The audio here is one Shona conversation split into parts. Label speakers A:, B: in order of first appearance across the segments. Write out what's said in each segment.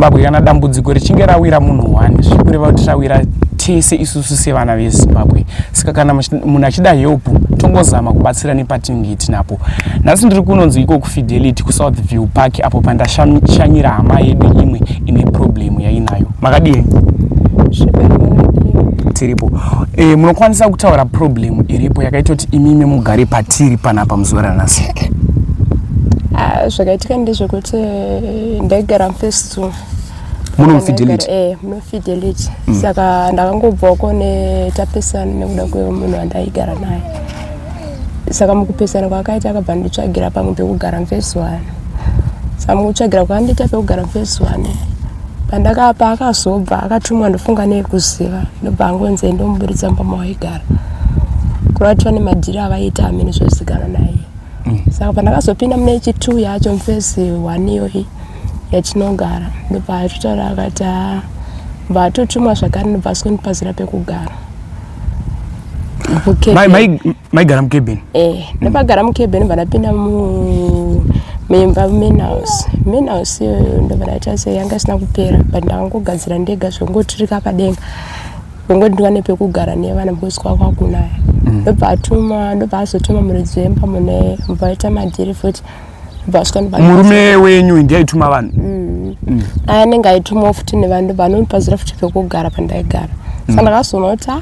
A: veZimbabwe, kana dambudziko richinge rawira munhu one, zvikureva kuti rawira tese isusu sevana veZimbabwe. Saka kana munhu achida help, tongozama kubatsira nepatinenge tinapo. Nhasi ndiri kunonzi iko kuFidelity, kuSouth View Park, apo pandashanyira hama yedu imwe ine problem yainayo. Makadii? Tiripo. Munokwanisa kutaura problem iripo yakaita kuti imimi mugare patiri panapa muzuva ranhasi?
B: Ah, zvakaitika ndezvekuti ndaigara muphase two.
A: Muno muFidelity?
B: Muno Fidelity. Saka ndakangobvako netapesana nekuda kwemunhu wandaigara naye. Saka mukupesana kwakaita, akabva nditsvagira pamwe pekugara muphase one. Saka mukutsvagira kwakandiita pekugara muphase one, pandakapa akazobva akatumwa, ndofunga nekuziva, ndobva angonzi ndomuburitsa mumba mawaigara, kureva kuti pane madhiri avaita amene zvozikanwa naye. Saka pandakazopinda mune chitu yacho, muphase one iyoyi yatinogara, ndobva atotaura akati, "Ah," bva atotumwa zvakare, ndobva asingondipazira pekugara.
A: Maigara mucabin?
B: Ndopagara mucabin, bva ndapinda muimba, main house. Main house iyoyo ndobva ndaita sei, yanga isina kupera, but ndakangogadzira ndega zvengoturika padenga, kungoti ndiwane pekugara nevana because kwakwakunaya. Ndobva atuma, ndobva azotuma muridzi wemba mune, bva aita madhiri futi, ndobva asvika, ndobva
A: Murume wenyu ndiye aituma vanhu?
B: Aya anenge aitumwawo futi nevanhu, ndobva anondipazira futi pekugara pandaigara. Saka ndakazoona kuti, ah,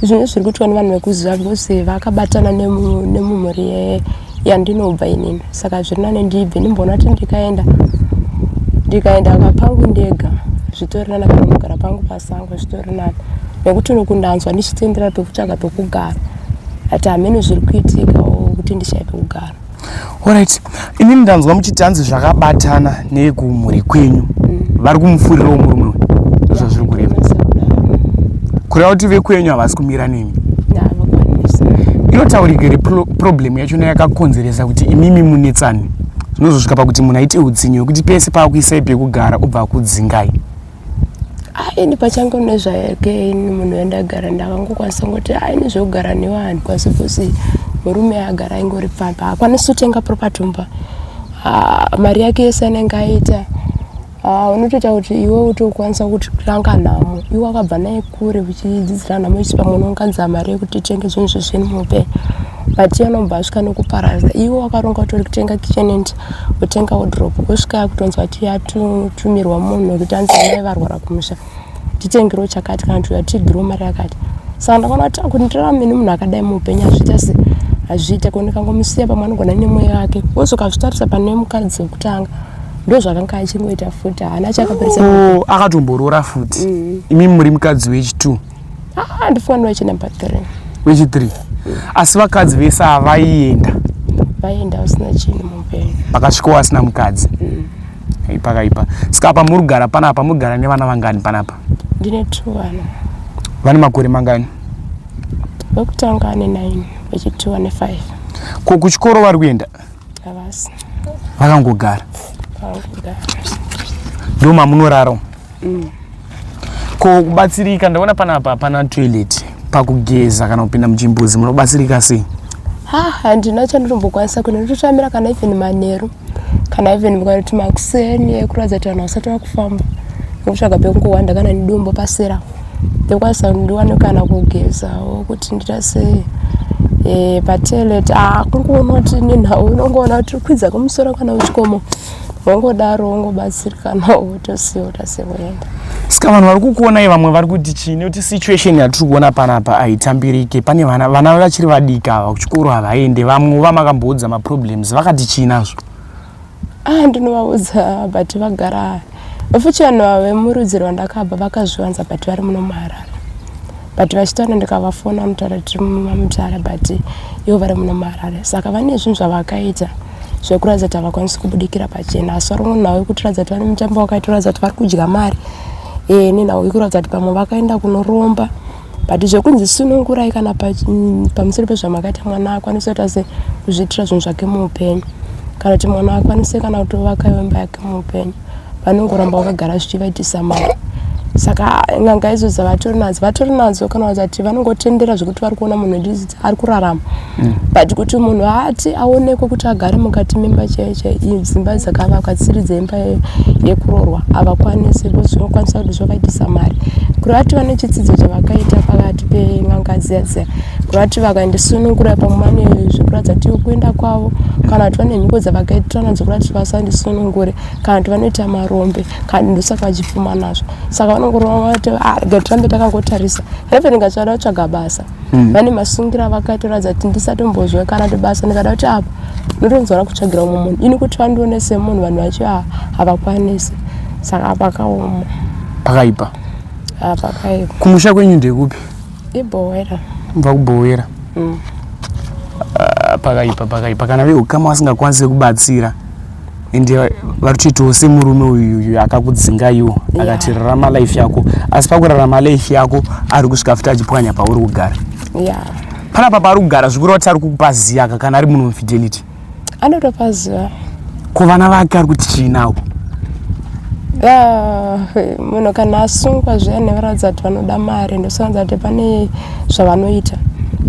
B: izvi zviri kuitwa nevanhu vekuziva, because vakabatana nemumhuri yandinobva inini. Saka zviri nane ndibve, ndimboona kuti ndikaenda kapangu ndega zvitori nani, kana kugara pangu pasango zvitori nani, nekuti nokundanzwa ndichitendera pekutsvaga pekugara, ati hamene zviri kuitikawo kuti ndishaye pekugara.
A: Alright, inini ndanzwa muchiti hanzi zvakabatana nekumhuri kwenyu, vari kumufurirawo murume uyu. Ndozvazviri kureva, kureva kuti vekwenyu havasi kumira nemi?
B: Havakwanisa.
A: Inotaurika here problem yachona yakakonzeresa kuti imimi munetsani, zvinozosvika pakuti munhu aite utsinye wekuti pese paakuisai pekugara obva akudzingai?
B: Aini pachangu nezvake, ini munhu wandagara ndakangokwanisa ngoti aini zvekugara newe handikwanisi, because murume agara aingori pfambi, haakwanisi kutenga property mumba. Ah, mari yake yese anenge aita. Ah, unotoita kuti iwe utokwanisa kutanga nhamo, iwe wakabva naye kure uchidzidzira nhamo ichi, pamwe unounganidza mari yekuti titenge zvinhu zvezvinhu muupenyu, but iye anobva asvika nekuparadza. Iwe wakaronga kuti uri kutenga kitchen and kutenga wardrobe, wosvika kutonzwa kuti yatumirwa munhu wekuti anzi mai varwara kumusha, titengerewo chakati, kana kuti tigiriwo mari yakati. Saka ndakaona kuti kuti ndirarame nemunhu akadai muupenyu hazviita se hazviite ko ndikangomusiya, pamwe anogona nemweya wake wozokazvitarisa pane mukadzi wekutanga, ndo zvakanga achingoita futi, haana chakaperesa.
A: O, akatomboroora futi? Imimi muri mukadzi wechi2?
B: Ah, ndifanira wechi number 3.
A: Wechi3, asi vakadzi vese havaienda?
B: Vaenda usina chinhu muupenyu.
A: Pakasvikawo asina mukadzi. Pakaipa. Saka apa muri kugara panapa, muri kugara nevana vangani panapa?
B: Ndine two vana.
A: Vane makore mangani?
B: Wekutanga ane 9, wechi2 ane 5.
A: Ko kuchikoro vari kuenda?
B: Havasi.
A: Vakangogara?
B: Vakangogara.
A: Ndo mamunorara? Ko kubatsirika, ndaona panapa hapana toilet, pakugeza kana kupinda muchimbuzi munobatsirika sei?
B: Ha, handina chandinombokwanisa kuenda, ndinototamira kana even manheru, kana even kuti makuseni ekuratidza kuti vanhu vasati vakufamba, nekutsvaga pekungowanda kana nedombo pasera ndokwanisa ndiwane kana kugezawo kuti ndita sei. Patoilet, ah, kungoona kuti nenhau unongoona kuti kwidza kumusoro kana uchikomo, wangodaro wongobatsirikana, wotosiya utase kuenda.
A: Saka vanhu vari kukuonai, vamwe vari kuti chii? Nekuti situation yatiri kuona panapa haitambirike. Pane vana, vana vachiri vadiki ava, kuchikoro havaende. Vamwe vamakamboudza maproblems vakati chii nazvo?
B: Ah, ndinovaudza, but vagara futi vanhu ava vemurudzi rwandakabva vakazviwanza, but vari muno muHarare, but vachitaura ndikavafona vanotaura tiri muMutare, but ivo vari muno muHarare. Saka vane zvinhu zvavakaita zvekuratidza kuti havakwanisi kubudikira pachena, asi vari munhau yekutiratidza kuti vane mutambo wakaita kuratidza kuti vari kudya mari, nenhau yekuratidza kuti pamwe vakaenda kunoromba, but zvekunzi sunungurai kana pamusoro pezvamakaita, mwana akwanise kuita se kuzviitira zvinhu zvake muupenyu, kana kuti mwana akwanise kana kutovaka imba yake muupenyu, vanongoramba vakagara zvichivaitisa mari. Saka n'anga idzo dzavatori nadzo, vatori nadzo kana vazati vanongotendera zvekuti vari kuona munhu ndizi ari kurarama. But kuti munhu ati aonekwe kuti agare mukati memba chaiyo chaiyo, dzimba dzakavakwa dzisiri dzeimba yekuroorwa havakwanisi, because zvinokwanisa kuti zvavaitisa mari. Kureva kuti vane chitsidzo chavakaita pakati pen'anga dziya dziya, kureva kuti vakandisunungura pamwe vane zvekuratidza kuti kuenda kwavo, kana kuti vane mhiko dzavakaitirana dzekureva kuti vasandisunungure, kana kuti vanoita marombe, kana ndosaka vachipfuma nazvo. Saka vanongorova kuti ah, rega tirambe takangotarisa. Even ndikachada kutsvaga basa, vane masungiro avakaitoratidza kuti ndisatombozwa kana kuti basa ndikada kuti apa ndotonzwa kutsvagira umwe munhu, ini kuti vandione semunhu, vanhu vacho havakwanisi. Saka pakaoma.
A: Pakaipa.
B: Ah, pakaipa.
A: Kumusha kwenyu ndekupi?
B: Ibhowera.
A: Mubva kuBhowera. Ah, pakaipa, pakaipa. Kana veukama vasingakwanisi kubatsira, ende vari kutoitawo semurume uyu akakudzinga iwo, akati rarama life yako, asi pakurarama life yako ari kusvika futi achipwanya pauri kugara. Panapa paari kugara zvikureva kuti ari kukupa ziyaka kana ari munhu wefidelity.
B: Anotopaziva.
A: Ko vana vake ari kuti chii nawo?
B: Munhu kana asungwa zviya nevaratidza kuti vanoda mari, ndosanza kuti pane zvavanoita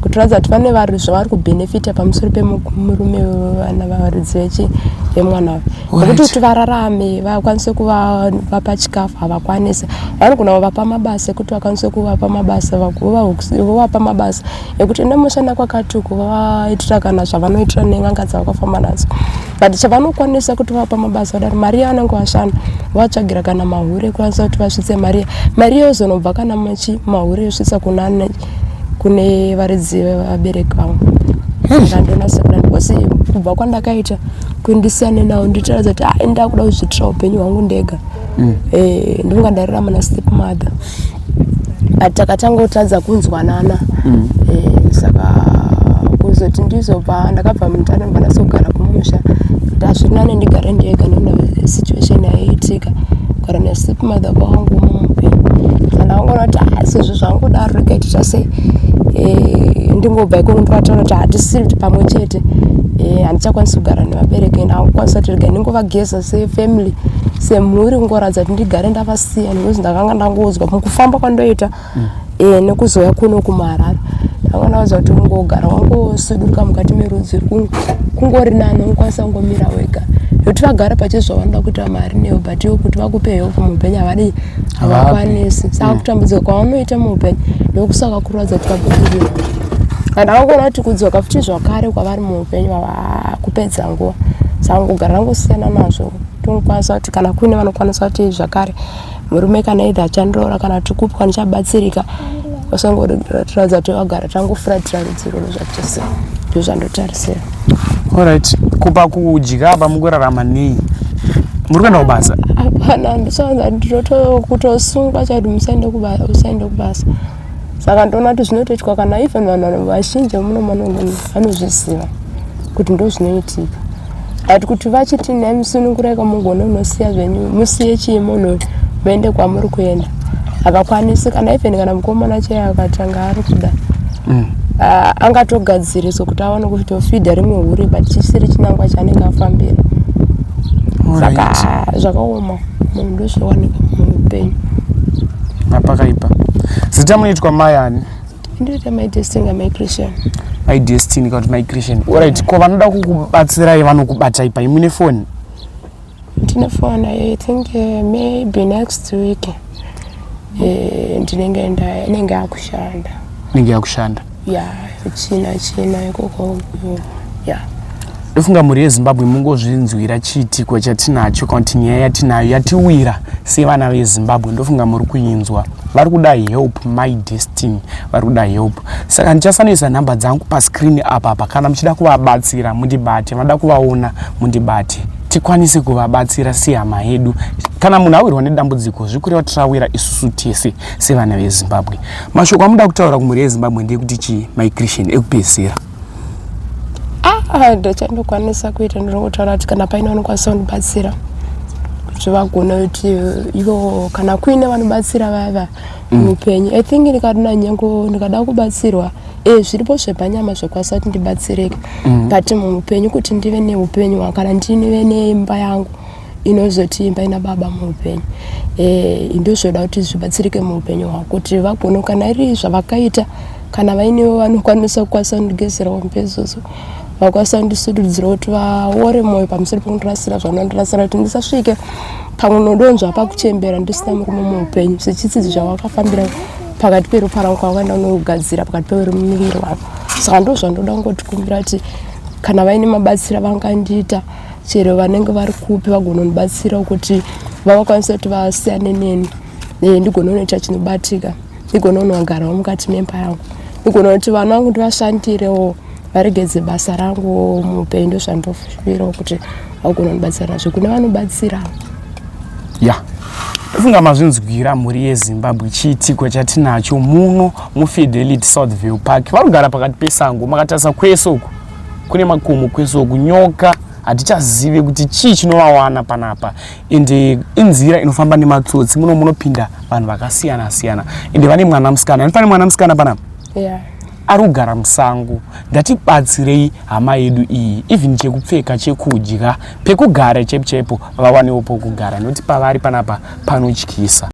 B: kutiratidza kuti pane vari zvavari kubhenefita pamusoro pemurume, vana varidzi vechi vemwana uyu, nekuti kuti vararame vakwanise kuvapa chikafu havakwanisi. Vanogona kuvapa mabasa ekuti vakwanise kuvapa mabasa, vovapa mabasa ekuti enda mushanda kwakati uku, vavaitira kana zvavanoitira nen'anga dzavakafamba nadzo. But chavanokwanisa kuti vapa mabasa vadaro, mari yavanenge vashanda vatsvagira kana mahure kwanisa kuti vasvitse mari, mari yozonobva kana machi mahure yosvitsa kuna kune varidzi vevabereki vangu. Saka ndonasa kuda because kubva kwandakaita kuti ndisiyane nawo, nditoratidza kuti ah, ndakuda kuzviitira upenyu hwangu ndega. Ndinonga ndararama na step mother, but takatanga kutadza kunzwanana. Saka kuzoti ndizobva ndakabva mutano, ndobva ndazogara kumusha kuti hazviri nane ndigare ndega, nekuda situation yaiitika kugara nestep mother kwangu muupenyu. Saka ndakangoona kuti ah, sezvo zvangodaro, regai tiita sei, ndingobva ikoko ndovataura kuti hatisiri kuti pamwe chete, handichakwanisi kugara nevabereki. Ndangokwanisa kuti regai ndingovageza sefamily, semhuri, kungoratidza kuti ndigare ndavasiya, nekuti ndakanga ndangoudzwa mukufamba kwandoita nekuzouya kuno kumaharare, ndanga ndaudzwa kuti ungogara wangosuduruka mukati merudzi kungori nani, ungokwanisa kungomira wega, nekuti vagara pache zvavanoda kuita mari neyo, but iwo kuti vakupe help muupenyu havadi, havakwanisi. Saka kutambudzika kwavanoita muupenyu ndokusaka kuratidza kuti vabudirira. Kana ndakakuona kuti kudzoka futi zvakare kwavari muupenyu vava kupedza nguva, saka ngogara ndangosiyana nazvo. Tongokwanisa kuti kana kuine vanokwanisa kuti zvakare murume kana either achandiroora kana kuti kupi kwandichabatsirika, vasangoratidza kuti vagara tangofuratira rudzi rwuro zvachose, ndo zvandotarisira.
A: Alright, kupa kudya apa mukurarama nei? Muri kuenda kubasa?
B: Hapana, ndisanza ndinotokutosungwa chaiti musaende kubasa, usaende kubasa. Saka ndoona kuti zvinotoitwa kana even vanhu vazhinji vemuno vanozviziva kuti ndo zvinoitika, but kuti vachiti nhai musunungurai kamugone unosiya zvenyu, musiye chii munhu muende kwamuri kuenda, havakwanisi. Kana even kana mukomana chaiye akatanga ari kuda, angatogadziriswa kuti awane kutofidha rimwe hure, but chisiri chinangwa chaanenge afambira. Saka zvakaoma, munhu ndozvinowanikwa muupenyu.
A: Pakaipa. Zita munoitwa mai ani?
B: Ndoita Mai Destiny, Mai Christian.
A: Mai Destiny kana kuti Mai Christian. Alright, ko vanoda kukubatsirai vanokubatai pai? Mune foni?
B: Ndine phone. I think maybe next week ndinenge inenge yakushanda.
A: Inenge yakushanda.
B: Ya, china china ikoko ya.
A: Ndofunga mhuri yeZimbabwe mungozvinzwira chiitiko chatinacho kana kuti nyaya yatinayo yatiwira sevana veZimbabwe. Ndofunga muri kuinzwa, vari kuda help, My Destiny vari kuda help. Saka ndichasanoisa nhamba dzangu pascreen apa apa, kana muchida kuvabatsira mundibate, vanoda kuvaona mundibate, tikwanise kuvabatsira sehama yedu. Kana munhu awirwa nedambudziko zvikureva tirawira isusu tese sevana veZimbabwe. Mashoko amuda kutaura kumhuri yeZimbabwe ndeyekuti chii, Mai Christian, ekupedzisira?
B: Ah, ndochandokwanisa kuita ndinongotaura kuti kana paine vanokwanisa kundibatsira kuti vagone kuti ivo kana kuine vanobatsira vaya muupenyu. I think ndikadina nyango ndikada kubatsirwa, zviripo zvepanyama zvokwanisa kuti ndibatsirike, but muupenyu kuti ndive neupenyu hwangu, kana ndive neimba yangu inozoti imba ina baba muupenyu. Eh, ndozvoda kuti zvibatsirike muupenyu hwako kuti vagone kana iri zvavakaita kana vainewo vanokwanisa kukwanisa kundigezerawo mbezozo vakwanisa kundisududzira kuti vaore mwoyo pamusoro pekundirasira zvanondirasira kuti ndisasvike pamwe nodonzva pakuchembera ndisina murume muupenyu sechitsidzo zvavakafambira pakati peropa rangu kwavakaenda kunogadzira pakati pemuviri wangu. Saka ndozvandoda kungoti kumbira kuti kana vaine mabatsira vangandiita chero vanenge vari kupi vagonondibatsira kuti vavakwanise kuti vasiyane neni eh, ndigone kunoita chinobatika ndigone kunogarawo mukati memba yangu ndigone kuti vana vangu ndivashandirewo varegedze basa rangu muupenyu ndozvandoshuvirawo kuti vagone kundibatsira nazvo kune vanobatsira
A: ya ndofunga mazvinzwira mhuri yeZimbabwe chiitiko chatinacho muno muFidelity Southville Park. Vanogara pakati pesango, makatarisa kwese uku kune makomo kwese uku, nyoka hatichazive kuti chii chinovawana panapa. Ende inzira inofamba nematsotsi muno, munopinda vanhu vakasiyana siyana. Ende vane mwana musikana, pane mwana musikana panapa
B: yeah.
A: Ari kugara musango. Ngatibatsirei hama yedu iyi, even chekupfeka, chekudya, pekugara chaipo chaipo, vawanewo pokugara, nekuti pavari panapa panotyisa.